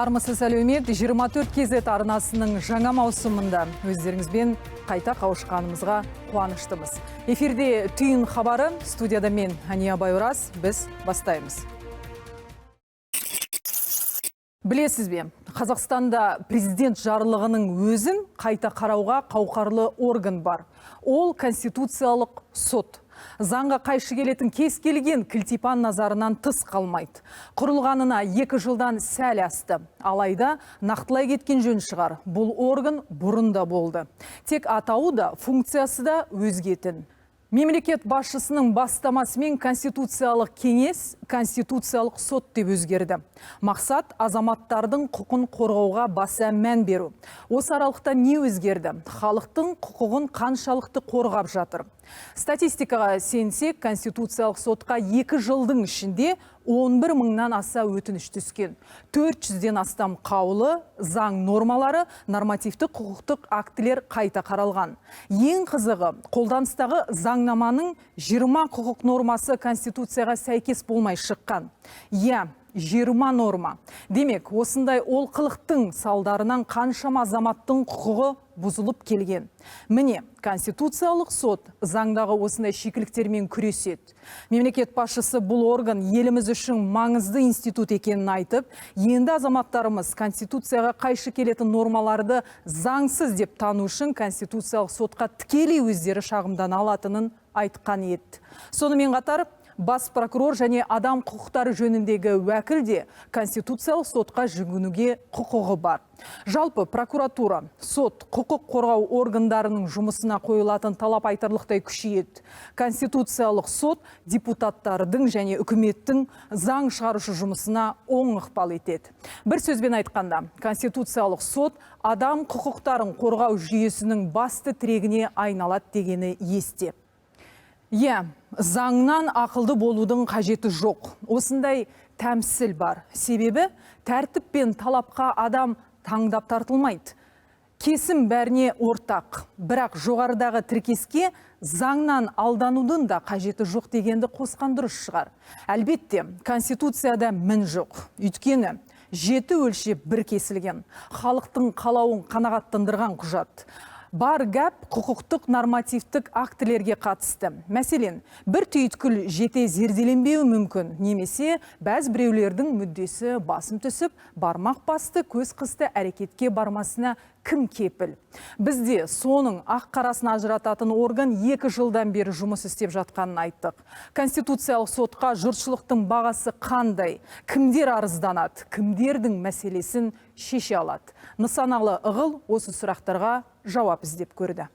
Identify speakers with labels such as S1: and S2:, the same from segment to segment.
S1: Армысыз, әлеумет! 24 KZ арнасының жаңа маусымында өздеріңізбен қайта қауышқанымызға қуаныштымыз. Эфирде «Түйін хабары», студияда мен, Ания Байораз, біз бастаймыз. Білесіз бе, Қазақстанда президент жарлығының өзін қайта қарауға қауқарлы орган бар. Ол – Конституциялық сот. Заңға қайшы келетін кез келген кілтипан назарынан тыс қалмайды. Құрылғанына 2 жылдан сәл асты. Алайда нақтылай кеткен жөн шығар. Бұл орган бұрын да болды. Тек атауы да, функциясы да өзгетін. Мемлекет басшысының бастамасымен Конституциялық кеңес Конституциялық сот деп өзгерді. Мақсат – азаматтардың құқын қорғауға баса мән беру. Осы аралықта не өзгерді? Халықтың құқығын қаншалықты қорғап жатыр? Статистикаға сенсек, Конституциялық сотқа 2 жылдың ішінде 11 мыңнан аса өтініш түскен. 400-ден астам қаулы, заң нормалары, нормативтік құқықтық актілер қайта қаралған. Ең қызығы, қолданыстағы заңнаманың 20 құқық нормасы Конституцияға сәйкес болмай шыққан. Иә, 20 норма. Демек, осындай олқылықтың салдарынан қаншама азаматтың құқығы бұзылып келген. Міне, Конституциялық сот заңдағы осындай шикіліктермен күреседі. Мемлекет басшысы бұл орган еліміз үшін маңызды институт екенін айтып, енді азаматтарымыз Конституцияға қайшы келетін нормаларды заңсыз деп тану үшін Конституциялық сотқа тікелей өздері шағымдана алатынын айтқан еді. Сонымен қатар бас прокурор және адам құқықтары жөніндегі уәкіл де Конституциялық сотқа жүгінуге құқығы бар. Жалпы, прокуратура, сот, құқық қорғау органдарының жұмысына қойылатын талап айтарлықтай күшейеді. Конституциялық сот депутаттардың және үкіметтің заң шығарушы жұмысына оң ықпал етеді. Бір сөзбен айтқанда, Конституциялық сот адам құқықтарын қорғау жүйесінің басты тірегіне айналады дегені есте. Иә, заңнан ақылды болудың қажеті жоқ. Осындай тәмсіл бар. Себебі тәртіп пен талапқа адам таңдап тартылмайды. Кесім бәріне ортақ. Бірақ жоғарыдағы тіркеске заңнан алданудың да қажеті жоқ дегенді қосқан дұрыс шығар. Әлбетте, Конституцияда мін жоқ. Өйткені жеті өлшеп бір кесілген. Халықтың қалауын қанағаттандырған құжат. Бар гәп құқықтық нормативтік актілерге қатысты. Мәселен, бір түйткіл жете зерделенбеуі мүмкін, немесе бәз біреулердің мүддесі басым түсіп, бармақ басты, көз қысты әрекетке бармасына кім кепіл? Бізде соның ақ қарасын ажырататын орган 2 жылдан бері жұмыс істеп жатқанын айттық. Конституциялық сотқа жұртшылықтың бағасы қандай? Кімдер арызданады? Кімдердің мәселесін шеше алады? Нысаналы Ығыл осы сұрақтарға жауап іздеп көрді.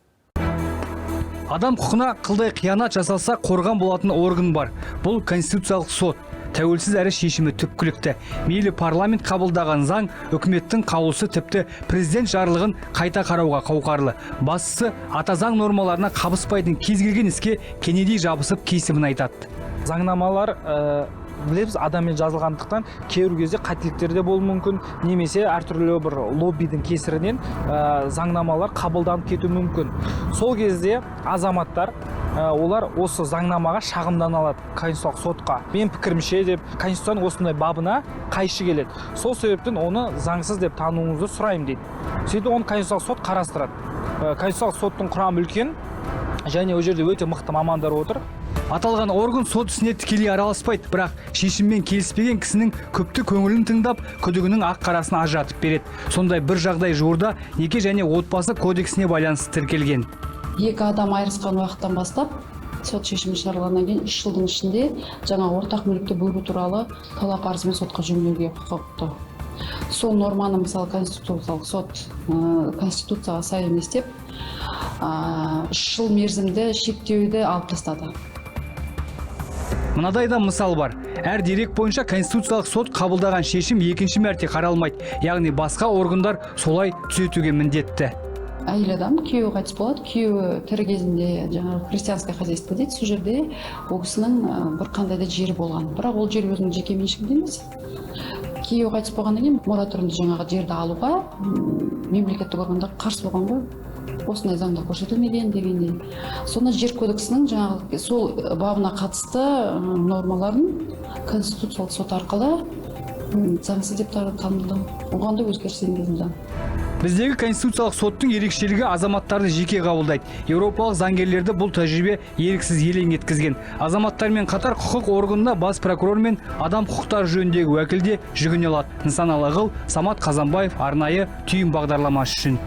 S2: Адам құқына қылдай қиянат жасалса, қорған болатын орган бар. Бұл – Конституциялық сот. Тәуелсіз әрі шешімі түпкілікті. Мейлі парламент қабылдаған заң, үкіметтің қаулысы, тіпті президент жарлығын қайта қарауға қауқарлы. Бастысы, ата заң нормаларына қабыспайтын кез келген іске кенедей жабысып, кесімін айтады.
S3: Заңнамалар, білеміз, адаммен жазылғандықтан, кейбір кезде қателіктер де болуы мүмкін немесе әртүрлі бір лоббидің кесірінен заңнамалар қабылданып кетуі мүмкін. Сол кезде азаматтар, олар осы заңнамаға шағымдана алады Конституциялық сотқа. Мен пікірімше деп, Конституцияның осындай бабына қайшы келеді, сол себептен оны заңсыз деп тануыңызды сұраймын дейді. Сөйтіп, оны Конституциялық сот қарастырады. Конституциялық соттың құрамы үлкен және ол жерде өте мықты мамандар отыр.
S2: Аталған орган сот ісіне тікелей араласпайды, бірақ шешіммен келіспеген кісінің күпті көңілін тыңдап, күдігінің ақ қарасын ажыратып береді. Сондай бір жағдай жуырда Неке және отбасы кодексіне байланысты тіркелген.
S4: Екі адам айырылысқан уақыттан бастап, сот шешімі шығарылғаннан кейін 3 жылдың ішінде жаңа ортақ мүлікті бөлу туралы талап арызбен сотқа жүгінуге құқықты. Сол норманы, мысалы, Конституциялық сот конституцияға сай емес деп, 3 жыл мерзімді шектеуді алып тастады.
S2: Мынадай да мысал бар. Әр дерек бойынша, Конституциялық сот қабылдаған шешім екінші мәрте қаралмайды, яғни басқа органдар солай түзетуге міндетті.
S4: Әйел адам, күйеуі қайтыс болады. Күйеуі тірі кезінде жаңағы крестьянское хозяйство дейді, сол жерде ол кісінің бір қандай да жері болған, бірақ ол жер өзінің жеке меншігінде емес. Күйеуі қайтыс болғаннан кейін мұра түрінде жаңағы жерді алуға мемлекеттік органдар қарсы болған ғой, осындай заңда көрсетілмеген дегендей. Сонда Жер кодексінің жаңағы сол бабына қатысты нормаларын Конституциялық сот арқылы Заңсыз деп танылды. Оған да өзгеріс енгізілді.
S2: Біздегі конституциялық соттың ерекшелігі азаматтарды жеке қабылдайды. Еуропалық заңгерлерді бұл тәжірибе еріксіз елең еткізген. Азаматтармен қатар құқық органына бас прокурор мен адам құқықтары жөніндегі уәкіл де жүгіне алады. Нысаналы Ғыл, Самат Қазанбаев, арнайы «Түйін» бағдарламасы үшін.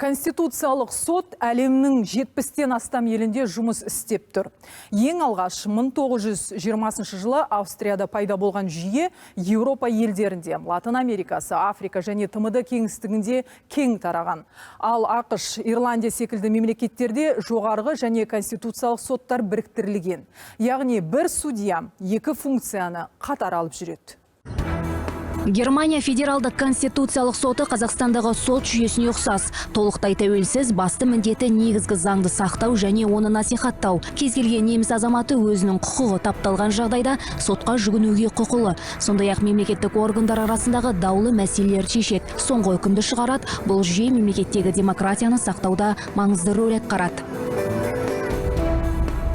S1: Конституциялық сот әлемнің 70-тен астам елінде жұмыс істеп тұр. Ең алғаш 1920 жылы Австрияда пайда болған жүйе Еуропа елдерінде, Латын Америкасы, Африка және ТМД кеңістігінде кең тараған. Ал АҚШ, Ирландия секілді мемлекеттерде жоғарғы және конституциялық соттар біріктірілген. Яғни бір судья екі функцияны қатар алып жүреді.
S5: Германия федералдық конституциялық соты Қазақстандағы сот жүйесіне ұқсас. Толықтай тәуелсіз, басты міндеті негізгі заңды сақтау және оны насихаттау. Кез келген неміс азаматы өзінің құқығы тапталған жағдайда сотқа жүгінуге құқылы. Сондай-ақ мемлекеттік органдар арасындағы даулы мәселелерді шешеді. Соңғы үкімді шығарады. Бұл жүйе мемлекеттегі демократияны сақтауда маңызды рөл атқарады.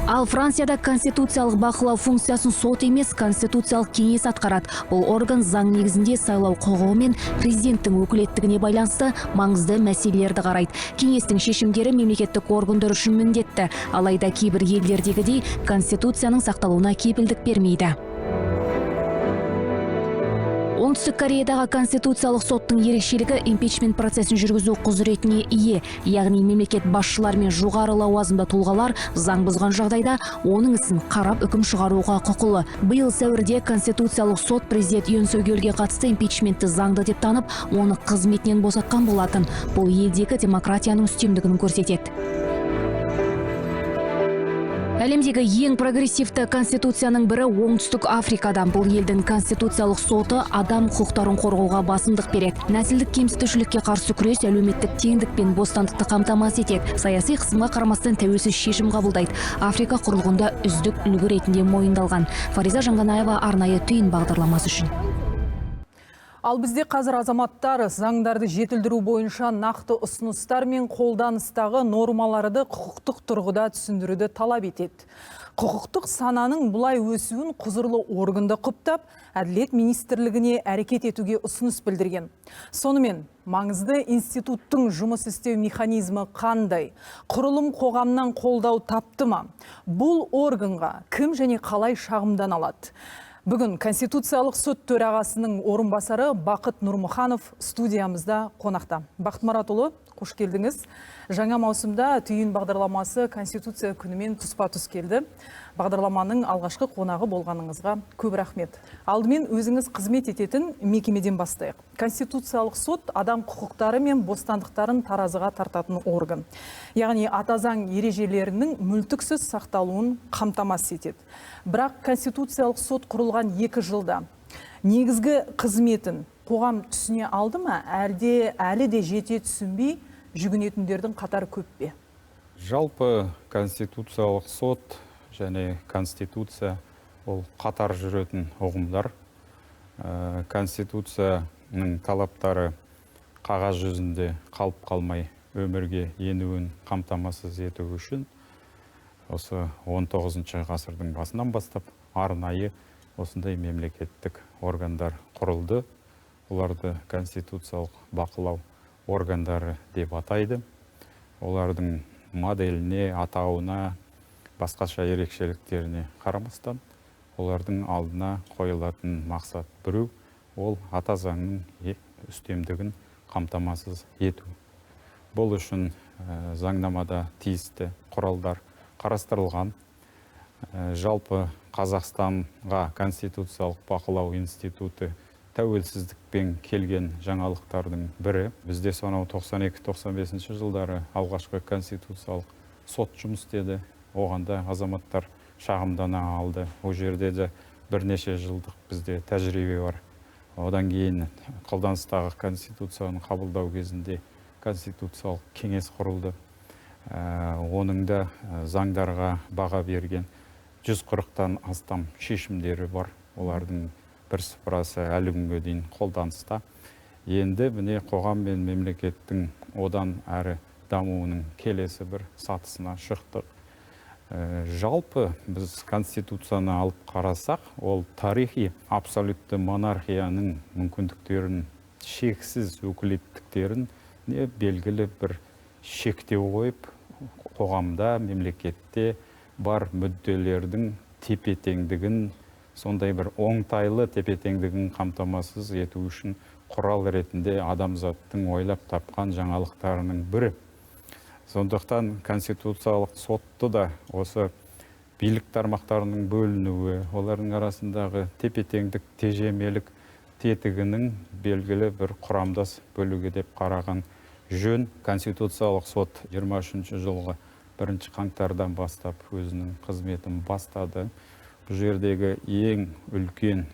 S5: Ал Францияда конституциялық бақылау функциясын сот емес, конституциялық кеңес атқарады. Бұл орган заң негізінде сайлау құқығы мен президенттің өкілеттігіне байланысты маңызды мәселелерді қарайды. Кеңестің шешімдері мемлекеттік органдар үшін міндетті. Алайда кейбір елдердегідей конституцияның сақталуына кепілдік бермейді. Оңтүстік Кореядағы конституциялық соттың ерекшелігі импичмент процесін жүргізу құзыретіне ие. Яғни мемлекет басшылары мен жоғары лауазымды тұлғалар заң бұзған жағдайда оның ісін қарап үкім шығаруға құқылы. Биыл сәуірде конституциялық сот президент Юн Сок Ёльге қатысты импичментті заңды деп танып, оны қызметінен босатқан болатын. Бұл елдегі демократияның үстемдігін көрсетеді. Әлемдегі ең прогрессивті конституцияның бірі Оңтүстік Африкада. Бұл елдің конституциялық соты адам құқықтарын қорғауға басымдық береді. Нәсілдік кемсітушілікке қарсы күрес әлеуметтік теңдік пен бостандықты қамтамасыз етеді. Саяси қысымға қарамастан тәуелсіз шешім қабылдайды. Африка құрлығында үздік үлгі ретінде мойындалған. Фариза Жаңғанаева, арнайы «Түйін» бағдарламасы үшін.
S1: Ал бізде қазір азаматтар заңдарды жетілдіру бойынша нақты ұсыныстар мен қолданыстағы нормаларды құқықтық тұрғыда түсіндіруді талап етеді. Құқықтық сананың бұлай өсуін құзырлы органды құптап, Әділет министрлігіне әрекет етуге ұсыныс білдірген. Сонымен, маңызды институттың жұмыс істеу механизмі қандай? Құрылым қоғамнан қолдау тапты ма? Бұл органға кім және қалай шағымдана алады? Бүгін Конституциялық сот төрағасының орынбасары Бақыт Нұрмұханов студиямызда қонақта. Бақыт Маратұлы, қош келдіңіз. Жаңа маусымда «Түйін» бағдарламасы Конституция күнімен тұспа-тұс келді. Бағдарламаның алғашқы қонағы болғаныңызға көп рахмет. Алдымен өзіңіз қызмет ететін мекемеден бастайық. Конституциялық сот адам құқықтары мен бостандықтарын таразыға тартатын орган. Яғни ата заң ережелерінің мүлтіксіз сақталуын қамтамасыз етеді. Бірақ Конституциялық сот құрылған 2 жылда негізгі қызметін қоғам түсіне алды ма, әлде әлі де жете түсінбей жүгінетіндердің қатары көп пе?
S6: Жалпы Конституциялық сот және Конституция ол қатар жүретін ұғымдар. Конституцияның талаптары қағаз жүзінде қалып қалмай өмірге енуін қамтамасыз ету үшін осы 19 ғасырдың басынан бастап арнайы осындай мемлекеттік органдар құрылды. Оларды конституциялық бақылау органдары деп атайды. Олардың моделіне, атауына, басқаша ерекшеліктеріне қарамастан, олардың алдына қойылатын мақсат біреу, ол ата заңның үстемдігін қамтамасыз ету. Бұл үшін заңнамада тиісті құралдар қарастырылған. Жалпы Қазақстанға конституциялық бақылау институты тәуелсіздікпен келген жаңалықтардың бірі. Бізде сонау 92-95 жылдары алғашқы конституциялық сот жұмыс істеді. Оған да азаматтар шағымдана алды. Ол жерде де бірнеше жылдық бізде тәжірибе бар. Одан кейін қолданыстағы конституцияны қабылдау кезінде конституциялық кеңес құрылды. Оның да заңдарға баға берген 140-тан астам шешімдері бар. Олардың бір сыпырасы әлі күнге дейін қолданыста. Енді міне қоғам мен мемлекеттің одан әрі дамуының келесі бір сатысына шықтық. Жалпы біз Конституцияны алып қарасақ, ол тарихи абсолютті монархияның мүмкіндіктерін, шексіз өкілеттіктерін белгілі бір шектеу қойып, қоғамда, мемлекетте бар мүдделердің тепе-теңдігін, сондай бір оңтайлы тепе-теңдігін қамтамасыз ету үшін құрал ретінде адамзаттың ойлап тапқан жаңалықтарының бірі. Сондықтан Конституциялық сотты да осы билік тармақтарының бөлінуі, олардың арасындағы тепе-теңдік, тежемелік тетігінің белгілі бір құрамдас бөлігі деп қараған жөн. Конституциялық сот 23 жылғы 1 қаңтардан бастап өзінің қызметін бастады. Бұл жердегі ең үлкен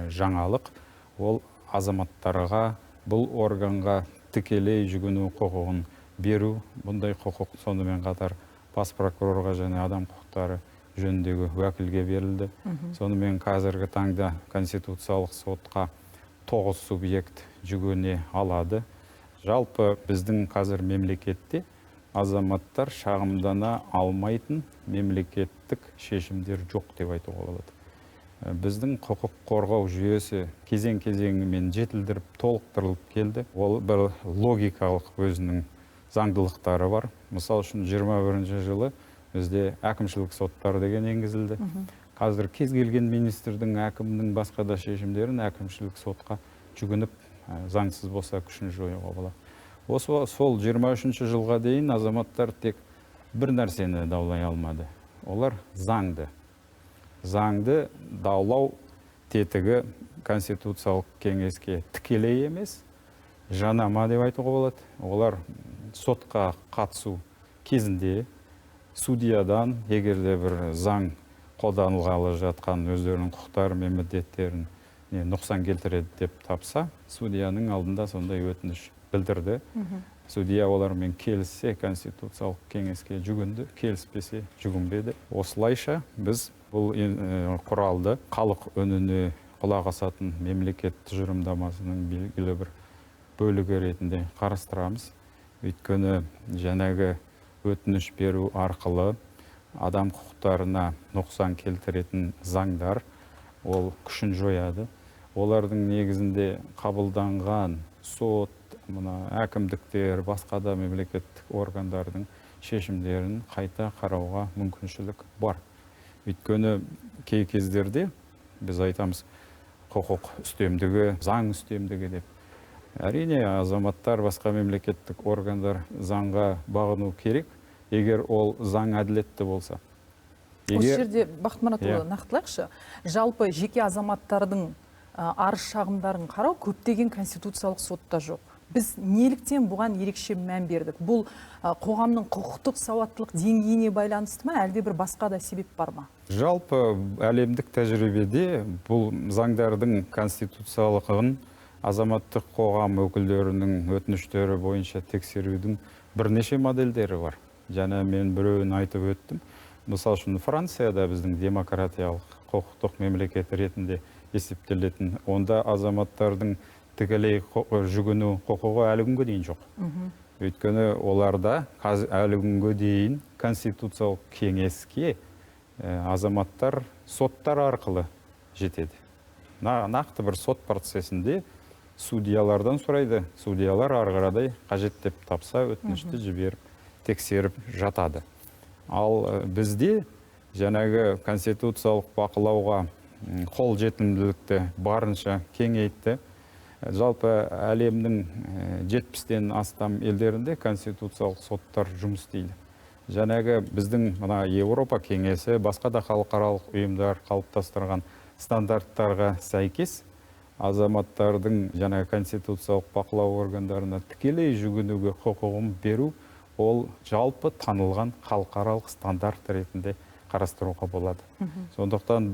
S6: жаңалық ол азаматтарға бұл органға тікелей жүгіну құқығын беру. Бұндай құқық сонымен қатар бас прокурорға және адам құқықтары жөніндегі уәкілге берілді. Сонымен қазіргі таңда Конституциялық сотқа 9 субъект жүгіне алады. Жалпы біздің қазір мемлекетте азаматтар шағымдана алмайтын мемлекеттік шешімдер жоқ деп айтуға болады. Біздің құқық қорғау жүйесі кезең-кезеңімен жетілдіріп, толықтырылып келді. Ол бір логикалық өзінің заңдылықтары бар. Мысал үшін 21 жылы бізде әкімшілік соттар деген енгізілді. Қазір кез келген министрдің, әкімнің басқа да шешімдерін әкімшілік сотқа жүгініп, заңсыз болса күшін жоюға болады. Осы сол 23 жылға дейін азаматтар тек бір нәрсені даулай алмады. Олар заңды. Заңды даулау тетігі Конституциялық кеңеске тікелей емес, жанама деп айтуға болады. Олар сотқа қатысу кезінде судьядан, егер де бір заң қолданылғалы жатқан өздерінің құқықтары мен міндеттерін нұқсан келтіреді деп тапса, судьяның алдында сондай өтініш білдірді. Судья олармен келіссе, Конституциялық кеңеске жүгінді, келіспесе жүгінбеді. Осылайша біз бұл құралды халық үніне құлақ асатын мемлекет тұжырымдамасының белгілі бір бөлігі ретінде қарастырамыз. Өйткені жаңағы өтініш беру арқылы адам құқықтарына нұқсан келтіретін заңдар ол күшін жояды. Олардың негізінде қабылданған сот, мына әкімдіктер, басқа да мемлекеттік органдардың шешімдерін қайта қарауға мүмкіншілік бар. Өйткені кей кездерде біз айтамыз құқық үстемдігі, заң үстемдігі деп. Әрине, азаматтар, басқа мемлекеттік органдар заңға бағыну керек, егер ол заң әділетті болса.
S1: Осы жерде Бақыт Маратұлы нақтылайықшы, жалпы жеке азаматтардың арыз шағымдарын қарау көптеген конституциялық сотта жоқ. Біз неліктен бұған ерекше мән бердік? Бұл қоғамның құқықтық сауаттылық деңгейіне байланысты ма, әлде бір басқа да себеп бар ма?
S6: Жалпы әлемдік тәжірибеде бұл заңдардың конституциялығын азаматтық қоғам өкілдерінің өтініштері бойынша тексерудің бірнеше модельдері бар. Жаңа мен біреуін айтып өттім. Мысал үшін Францияда біздің демократиялық құқықтық мемлекет ретінде есептелетін, онда азаматтардың тікелей жүгіну құқығы әлі күнге дейін жоқ. Өйткені оларда әлі күнге дейін Конституциялық кеңеске азаматтар соттар арқылы жетеді. Нақты бір сот процесінде судьялардан сұрайды. Судьялар ары қарай қажет деп тапса өтінішті жіберіп, тексеріп жатады. Ал бізде жаңағы конституциялық бақылауға қол жетімділікті барынша кеңейтті. Жалпы әлемнің 70-тен астам елдерінде конституциялық соттар жұмыс істейді. Жаңағы біздің мына Еуропа кеңесі, басқа да халықаралық ұйымдар қалыптастырған стандарттарға сәйкес азаматтардың жаңағы конституциялық бақылау органдарына тікелей жүгінуге құқығын беру ол жалпы танылған халықаралық стандарт ретінде қарастыруға болады. Сондықтан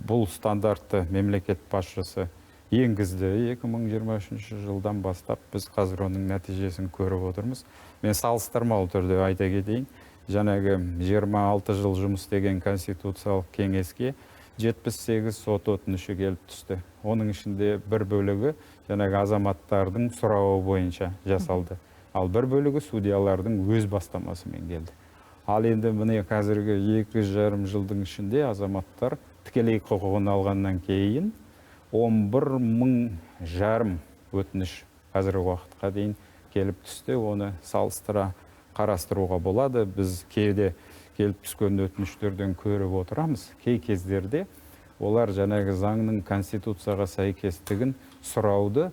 S6: бұл стандартты мемлекет басшысы енгізді 2023 жылдан бастап, біз қазір оның нәтижесін көріп отырмыз. Мен салыстырмалы түрде айта кетейін, жаңағы 26 жыл жұмыс істеген Конституциялық кеңеске 78 сот өтініші келіп түсті. Оның ішінде бір бөлігі жаңағы азаматтардың сұрауы бойынша жасалды. Ал бір бөлігі судьялардың өз бастамасымен келді. Ал енді міне қазіргі 2,5 жылдың ішінде азаматтар тікелей құқығын алғаннан кейін 11,5 мың өтініш қазіргі уақытқа дейін келіп түсті. Оны салыстыра қарастыруға болады. Біз кейде келіп түскен өтініштерден көріп отырамыз. Кей кездерде олар жаңағы заңның конституцияға сәйкестігін сұрауды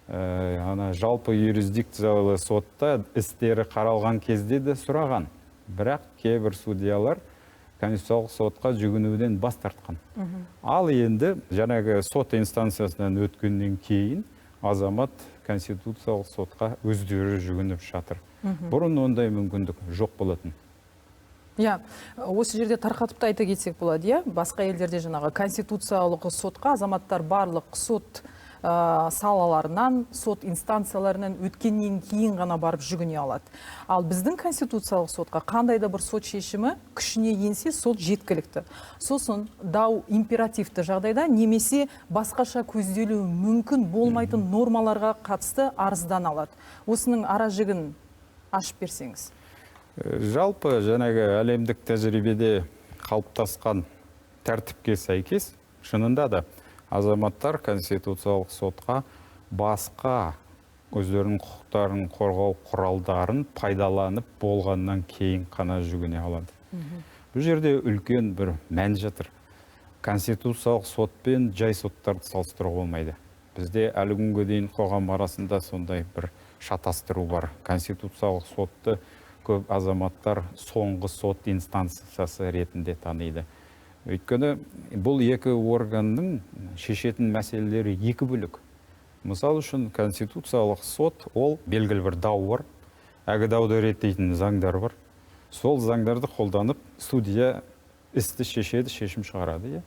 S6: ана жалпы юрисдикциялы сотта істері қаралған кезде де сұраған. Бірақ кейбір судьялар конституциялық сотқа жүгінуден бас тартқан. Ал енді жаңағы сот инстанциясынан өткеннен кейін азамат конституциялық сотқа өздері жүгініп жатыр. Бұрын ондай мүмкіндік жоқ болатын.
S1: Иә, осы жерде тарқатып та айта кетсек болады, иә? Басқа елдерде жаңағы конституциялық сотқа азаматтар барлық сот салаларынан, сот инстанцияларынан өткеннен кейін ғана барып жүгіне алады. Ал біздің конституциялық сотқа қандай да бір сот шешімі күшіне енсе, сол жеткілікті. Сосын дау императивті жағдайда немесе басқаша көзделуі мүмкін болмайтын нормаларға қатысты арыздана алады. Осының ара жігін ашып берсеңіз.
S6: Жалпы жаңағы әлемдік тәжірибеде қалыптасқан тәртіпке сәйкес, шынында да азаматтар конституциялық сотқа басқа өздерінің құқықтарын қорғау құралдарын пайдаланып болғаннан кейін қана жүгіне алады. Бұл жерде үлкен бір мән жатыр. Конституциялық сот пен жай соттарды салыстыруға болмайды. Бізде әлі күнге дейін қоғам арасында сондай бір шатастыру бар. Конституциялық сотты көп азаматтар соңғы сот инстанциясы ретінде таниды. Өйткені бұл екі органның шешетін мәселелері екі бөлек. Мысал үшін конституциялық сот ол белгілі бір дау бар, әлгі дауды реттейтін заңдар бар. Сол заңдарды қолданып судья істі шешеді, шешім шығарады.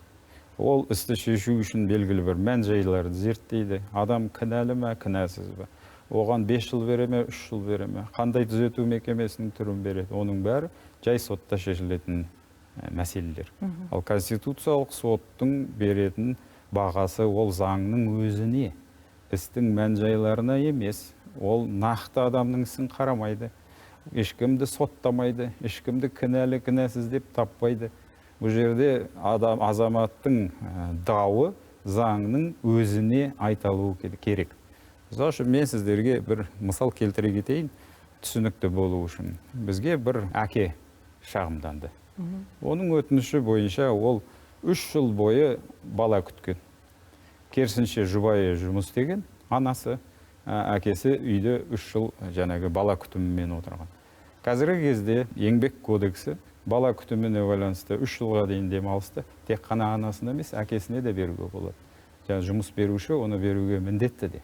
S6: Ол істі шешу үшін белгілі бір мән-жайларды зерттейді. Адам кінәлі ме, кінәсіз бе? Оған 5 жыл бере ме, 3 жыл бере ме? Қандай түзету мекемесінің түрін береді? Оның бәрі жай сотта шешілетін мәселелер. Ал конституциялық соттың беретін бағасы ол заңның өзіне, істің мән-жайларына емес. Ол нақты адамның ісін қарамайды, ешкімді соттамайды, ешкімді кінәлі, кінәсіз деп таппайды. Бұл жерде адам, азаматтың дауы заңның өзіне айталуы керек. Мысалы үшін мен сіздерге бір мысал келтіре кетейін, түсінікті болу үшін. Бізге бір әке шағымданды. Оның өтініші бойынша ол 3 жыл бойы бала күткен. Керісінше жұбайы жұмыс істеген, анасы, әкесі үйде 3 жыл жаңағы бала күтімімен отырған. Қазіргі кезде еңбек кодексі бала күтіміне байланысты 3 жылға дейін демалысты тек қана анасына емес, әкесіне де беруге болады. Және жұмыс беруші оны беруге міндетті де.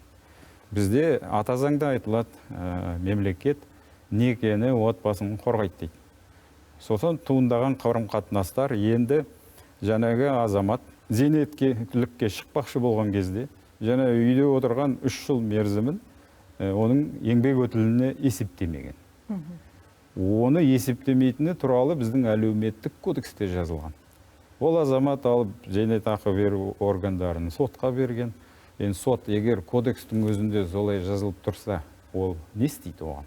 S6: Бізде ата заңда айтылады, мемлекет некені, отбасын қорғайды дейді. Сосын туындаған қарым-қатынастар енді жаңағы азамат зейнеткерлікке шықпақшы болған кезде, жаңа үйде отырған 3 жыл мерзімін оның еңбек өтіліне есептемеген. Оны есептемейтіні туралы біздің әлеуметтік кодексте жазылған. Ол азамат алып зейнетақы беру органдарын сотқа берген. Енді сот егер кодекстің өзінде солай жазылып тұрса, ол не істейді оған?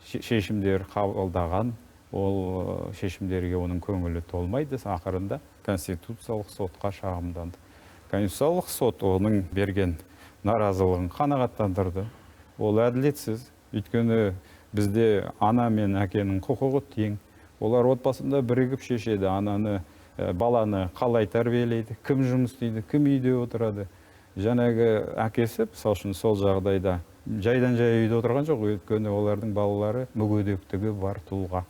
S6: Шешімдер қабылдаған, ол шешімдерге оның көңілі толмайды, ақырында конституциялық сотқа шағымданды. Конституциялық сот оның берген наразылығын қанағаттандырды. Ол әділетсіз, өйткені бізде ана мен әкенің құқығы тең. Олар отбасында бірігіп шешеді, ананы, баланы қалай тәрбиелейді, кім жұмыс істейді, кім үйде отырады. Жаңағы әкесі, мысал үшін, сол жағдайда жайдан жай үйде отырған жоқ, өйткені олардың балалары мүгедектігі бар тұлға.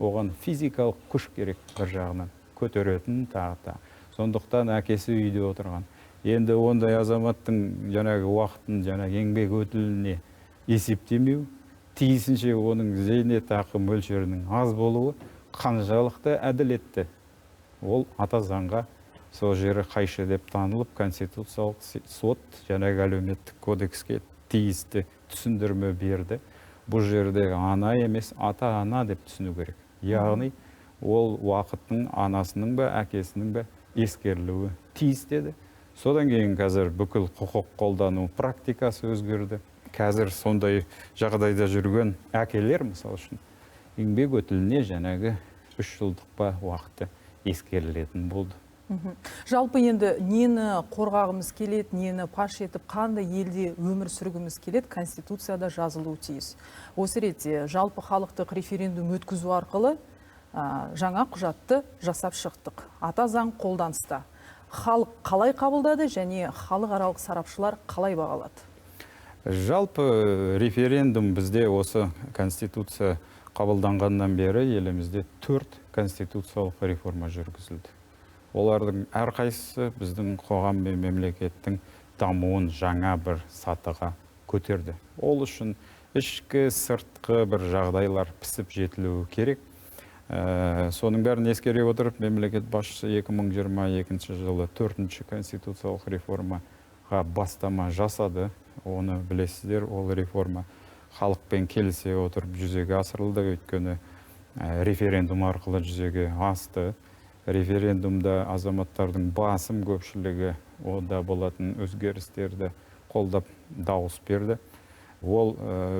S6: Оған физикалық күш керек бір жағынан, көтеретін тағы та. Сондықтан әкесі үйде отырған. Енді ондай азаматтың жаңағы уақытын, жаңағы еңбек өтіліне есептемеу, тиісінше оның зейнетақы мөлшерінің аз болуы қаншалықты әділетті. Ол ата заңға сол жері қайшы деп танылып, конституциялық сот жаңағы әлеуметтік кодекске тиісті түсіндірме берді. Бұл жерде ана емес, ата-ана деп түсіну керек. Яғни ол уақыттың анасының ба, әкесінің ба ескерілуі тиіс деді. Содан кейін қазір бүкіл құқық қолдану практикасы өзгерді. Қазір сондай жағдайда жүрген әкелер, мысал үшін, еңбек өтіліне жаңағы 3 жылдық па уақыты ескерілетін болды.
S1: Жалпы енді нені қорғағымыз келеді, нені паш етіп, қандай елде өмір сүргіміз келеді, Конституцияда жазылуы тиіс. Осы ретте жалпы халықтық референдум өткізу арқылы жаңа құжатты жасап шықтық. Ата заң қолданыста. Халық қалай қабылдады және халықаралық сарапшылар қалай бағалады?
S6: Жалпы референдум бізде осы Конституция қабылданғаннан бері елімізде 4 конституциялық реформа жүргізілді. Олардың әрқайсысы біздің қоғам мен мемлекеттің дамуын жаңа бір сатыға көтерді. Ол үшін ішкі, сыртқы бір жағдайлар пісіп жетілуі керек. Соның бәрін ескере отырып, мемлекет басшысы 2022 жылы 4-ші конституциялық реформаға бастама жасады. Оны білесіздер, ол реформа халықпен келісе отырып жүзеге асырылды, өйткені референдум арқылы жүзеге асты. Референдумда азаматтардың басым көпшілігі онда болатын өзгерістерді қолдап дауыс берді. Ол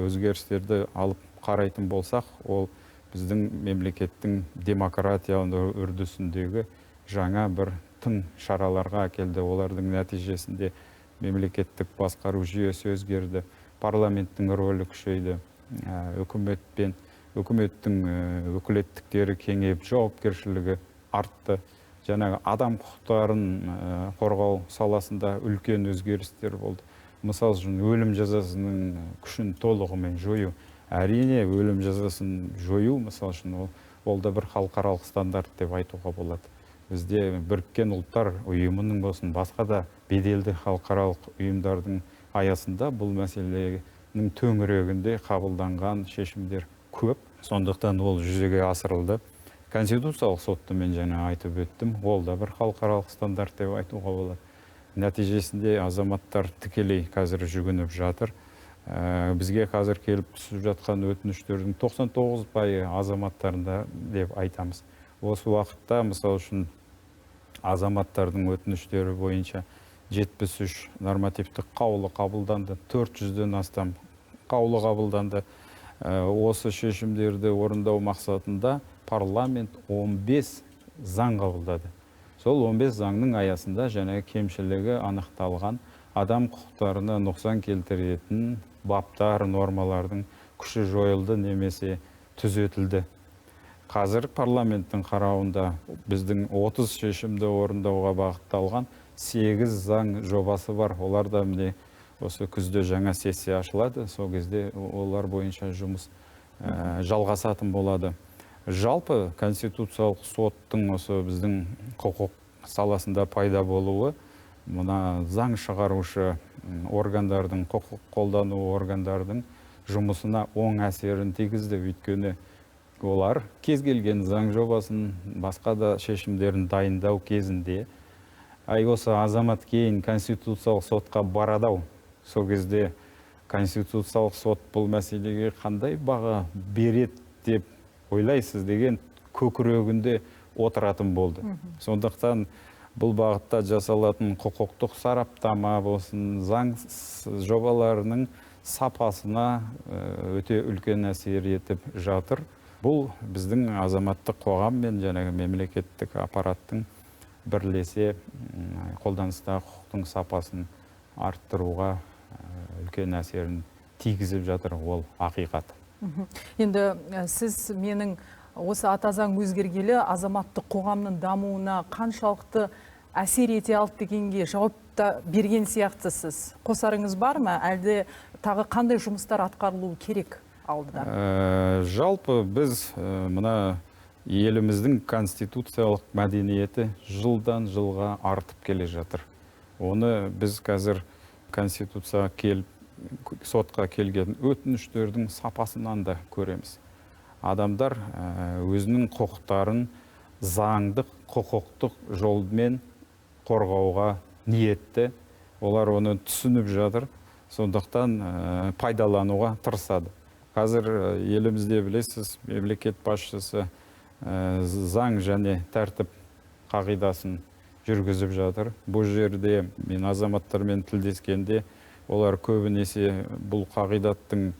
S6: өзгерістерді алып қарайтын болсақ, ол біздің мемлекеттің демократия үрдісіндегі жаңа бір тың шараларға әкелді. Олардың нәтижесінде мемлекеттік басқару жүйесі өзгерді, парламенттің рөлі күшейді, үкіметтің өкілеттіктері кеңейіп, жауапкершілігі артты. Жаңағы адам құқықтарын қорғау саласында үлкен өзгерістер болды. Мысал үшін, өлім жазасының күшін толығымен жою. Әрине, өлім жазасын жою, мысал үшін, ол да бір халықаралық стандарт деп айтуға болады. Бізде Біріккен Ұлттар Ұйымының болсын, басқа да беделді халықаралық ұйымдардың аясында бұл мәселенің төңірегінде қабылданған шешімдер көп. Сондықтан ол жүзеге асырылды. Конституциялық сотты мен жаңа айтып өттім, ол да бір халықаралық стандарт деп айтуға болады. Нәтижесінде азаматтар тікелей қазір жүгініп жатыр. Бізге қазір келіп түсіп жатқан өтініштердің 99% азаматтарында деп айтамыз. Осы уақытта, мысал үшін, азаматтардың өтініштері бойынша 73 нормативтік қаулы қабылданды, 400-ден астам қаулы қабылданды. Осы шешімдерді орындау мақсатында парламент 15 заң қабылдады. Сол 15 заңның аясында және кемшілігі анықталған адам құқықтарына нұқсан келтіретін баптар, нормалардың күші жойылды немесе түзетілді. Қазір парламенттің қарауында біздің 30 шешімді орындауға бағытталған 8 заң жобасы бар. Олар да міне осы күзде жаңа сессия ашылады. Сол кезде олар бойынша жұмыс жалғасатын болады. Жалпы Конституциялық соттың осы біздің құқық саласында пайда болуы мына заң шығарушы органдардың, құқық қолдану органдардың жұмысына оң әсерін тигізді. Өйткені олар кез келген заң жобасын, басқа да шешімдерін дайындау кезінде ай осы азамат кейін Конституциялық сотқа барады-ау. Сол кезде Конституциялық сот бұл мәселеге қандай баға береді деп ойлайсыз деген көкірегінде отыратын болды. Сондықтан бұл бағытта жасалатын құқықтық сараптама болсын, заң жобаларының сапасына өте үлкен әсер етіп жатыр. Бұл біздің азаматтық қоғам мен жаңағы мемлекеттік аппараттың бірлесе қолданыстағы құқықтың сапасын арттыруға үлкен әсерін тигізіп жатыр, ол ақиқат.
S1: Енді сіз менің осы ата заң өзгергелі азаматтық қоғамның дамуына қаншалықты әсер ете алды дегенге жауап та берген сияқтысыз. Қосарыңыз бар ма? Әлде тағы қандай жұмыстар атқарылуы керек алдыда?
S6: Жалпы біз мына еліміздің конституциялық мәдениеті жылдан жылға артып келе жатыр. Оны біз қазір конституцияға келіп, сотқа келген өтініштердің сапасынан да көреміз. Адамдар өзінің құқықтарын заңдық, құқықтық жолмен қорғауға ниетті. Олар оны түсініп жатыр, сондықтан пайдалануға тырысады. Қазір елімізде білесіз, мемлекет басшысы заң және тәртіп қағидасын жүргізіп жатыр. Бұл жерде мен азаматтармен тілдескенде, олар көбінесе бұл қағидаттың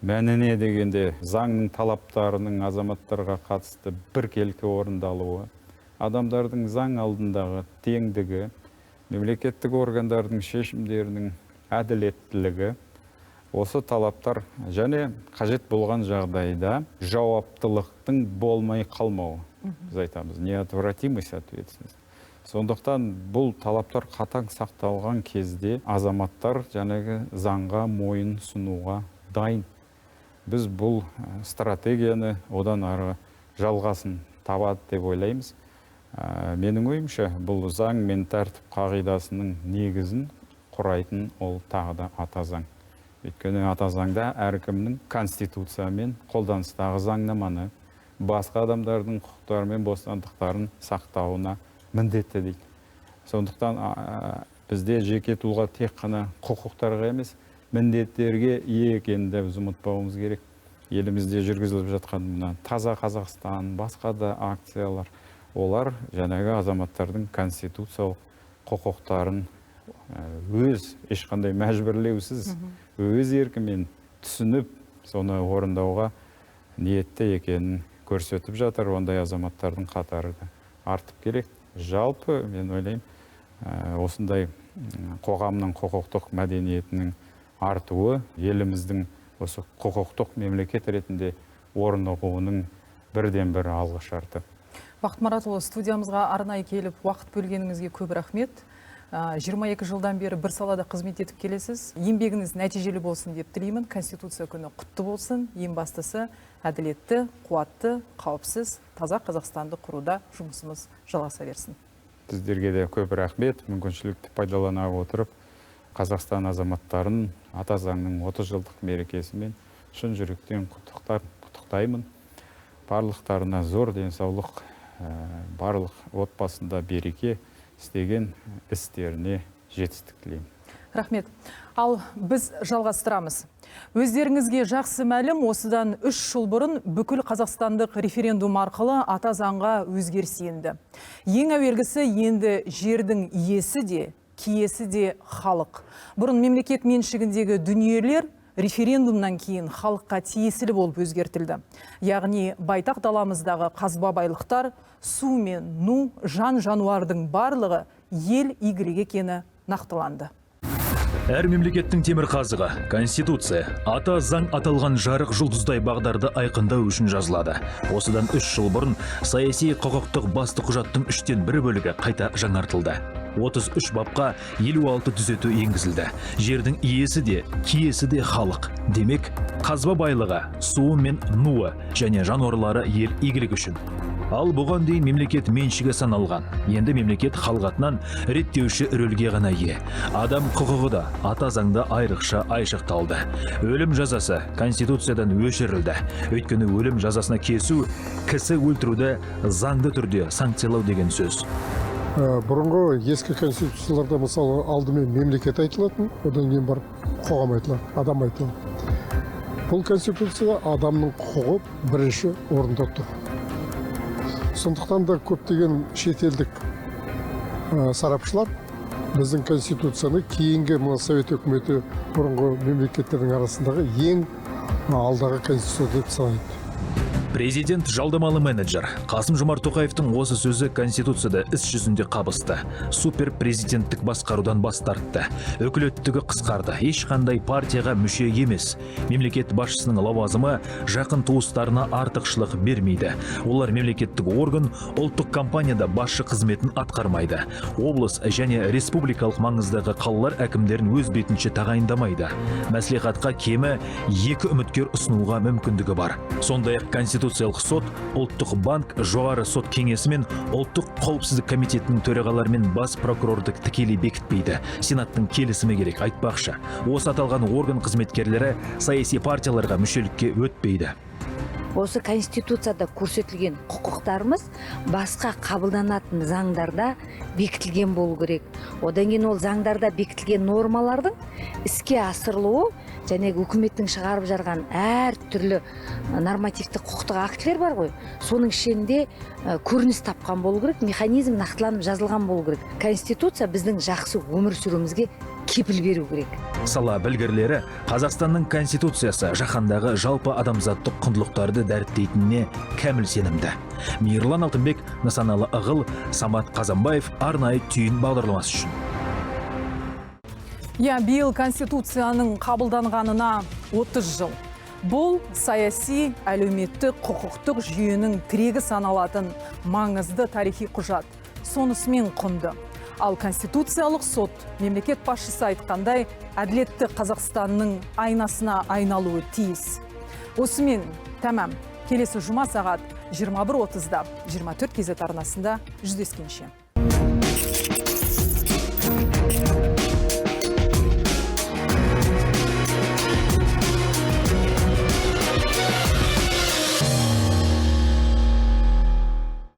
S6: Мәніне дегенде заңның талаптарының азаматтарға қатысты біркелкі орындалуы, адамдардың заң алдындағы теңдігі, мемлекеттік органдардың шешімдерінің әділеттілігі, осы талаптар және қажет болған жағдайда жауаптылықтың болмай қалмауы. Біз айтамыз, неотвратимость ответственность. Сондықтан бұл талаптар қатаң сақталған кезде азаматтар жаңағы заңға мойын сұнуға дайын. Біз бұл стратегияны одан ары жалғасын табады деп ойлаймыз. Менің ойымша, бұл заң мен тәртіп қағидасының негізін құрайтын ол тағы да ата заң. Өйткені ата заңда әркімнің конституция мен қолданыстағы заңнаманы, басқа адамдардың құқықтары мен бостандықтарын сақтауына міндетті дейді. Сондықтан бізде жеке тұлға тек қана құқықтарға емес, міндеттерге ие екенін де біз ұмытпауымыз керек. Елімізде жүргізіліп жатқан мына Таза Қазақстан, басқа да акциялар, олар жаңағы азаматтардың конституциялық құқықтарын өз ешқандай мәжбүрлеусіз, өз еркімен түсініп, соны орындауға ниетті екенін көрсетіп жатыр. Ондай азаматтардың қатары да артып келеді. Жалпы мен ойлаймын, осындай қоғамның құқықтық мәдениетінің артуы еліміздің осы құқықтық мемлекет ретінде орнығуының бірден бір алғы шарты.
S1: Бақыт Маратұлы, студиямызға арнайы келіп уақыт бөлгеніңізге көп рахмет. 22 жылдан бері бір салада қызмет етіп келесіз. Еңбегіңіз нәтижелі болсын деп тілеймін. Конституция күні құтты болсын. Ең бастысы әділетті, қуатты, қауіпсіз, таза Қазақстанды құруда жұмысымыз жалғаса берсін.
S6: Сіздерге де көп рахмет. Мүмкіншілікті пайдалана отырып, Қазақстан азаматтарын ата заңның 30 жылдық мерекесімен шын жүректен құттықтаймын. Барлықтарына зор денсаулық, барлық отбасында береке, істеген істеріне жетістік тілеймін.
S1: Рахмет. Ал біз жалғастырамыз. Өздеріңізге жақсы мәлім, осыдан 3 жыл бұрын бүкіл қазақстандық референдум арқылы ата заңға өзгеріс енді. Ең әуелгісі енді жердің иесі де, киесі де халық. Бұрын мемлекет меншігіндегі дүниелер референдумнан кейін халыққа тиесілі болып өзгертілді. Яғни байтақ даламыздағы қазба байлықтар, су мен ну, жан-жануардың барлығы ел игілігі екені нақтыланды.
S7: Әр мемлекеттің темір қазығы, Конституция, ата заң аталған жарық жұлдыздай бағдарды айқындау үшін жазылады. Осыдан 3 жыл бұрын саяси құқықтық басты құжаттың 1/3 бөлігі қайта жаңартылды. 33 бапқа 56 түзету енгізілді. Жердің иесі де, киесі де халық. Демек, қазба байлығы, суы мен нуы және жануарлары ел игілігі үшін. Ал бұған дейін мемлекет меншігі саналған. Енді мемлекет халық атынан реттеуші рөлге ғана ие. Адам құқығы да ата заңда айрықша айшықталды. Өлім жазасы Конституциядан өшірілді. Өйткені өлім жазасына кесу кісі өлтіруді заңды түрде санкциялау деген сөз.
S8: Бұрынғы ескі конституцияларда мысалы алдымен мемлекет айтылатын, одан кейін барып қоғам айтылады, адам айтылады. Бұл конституцияда адамның құқығы бірінші орында тұр. Сондықтан да көптеген шетелдік сарапшылар біздің конституцияны кейінгі мына Совет өкіметі бұрынғы мемлекеттердің арасындағы ең алдағы конституция деп санайды.
S7: Президент жалдамалы менеджер. Қасым-Жомарт Тоқаевтың осы сөзі Конституцияда іс жүзінде қабысты. Суперпрезиденттік басқарудан бас тартты. Өкілеттігі қысқарды. Ешқандай партияға мүше емес. Мемлекет басшысының лауазымы жақын туыстарына артықшылық бермейді. Олар мемлекеттік орган, ұлттық компанияда басшы қызметін атқармайды. Облыс және республикалық маңыздағы қалалар әкімдерін өз бетінше тағайындамайды. Мәслихатқа кемі 2 үміткер ұсынуға мүмкіндігі бар. Сондай-ақ Конституциялық сот, ұлттық банк, жоғары сот кеңесі мен ұлттық қауіпсіздік комитетінің төрағалары мен бас прокурорды тікелей бекітпейді. Сенаттың келісімі керек, айтпақшы. Осы аталған орган қызметкерлері саяси партияларға мүшелікке өтпейді.
S9: Осы Конституцияда көрсетілген құқықтарымыз басқа қабылданатын заңдарда бекітілген болу керек. Одан кейін ол заңдарда бекітілген нормалардың іске асырылуы және үкіметтің шығарып жарған әр түрлі нормативтік құқықтық актілер бар ғой, соның ішінде көрініс тапқан болу керек, механизм нақтыланып жазылған болу керек. Конституция біздің жақсы өмір сүруімізге кепіл беру керек.
S7: Сала білгірлері Қазақстанның конституциясы жаһандағы жалпы адамзаттық құндылықтарды дәріптейтініне кәміл сенімді. Мейірлан Алтынбек, Нысаналы Ығыл, Самат Қазанбаев, арнайы «Түйін» бағдарламасы үшін.
S1: Иә, биыл Конституцияның қабылданғанына 30 жыл. Бұл саяси, әлеуметтік, құқықтық жүйенің тірегі саналатын маңызды тарихи құжат. Сонысымен құнды. Ал Конституциялық сот мемлекет басшысы айтқандай, әділетті Қазақстанның айнасына айналуы тиіс. Осымен тәмам. Келесі жұма сағат 21:30-да 24 KZ арнасында жүздескенше.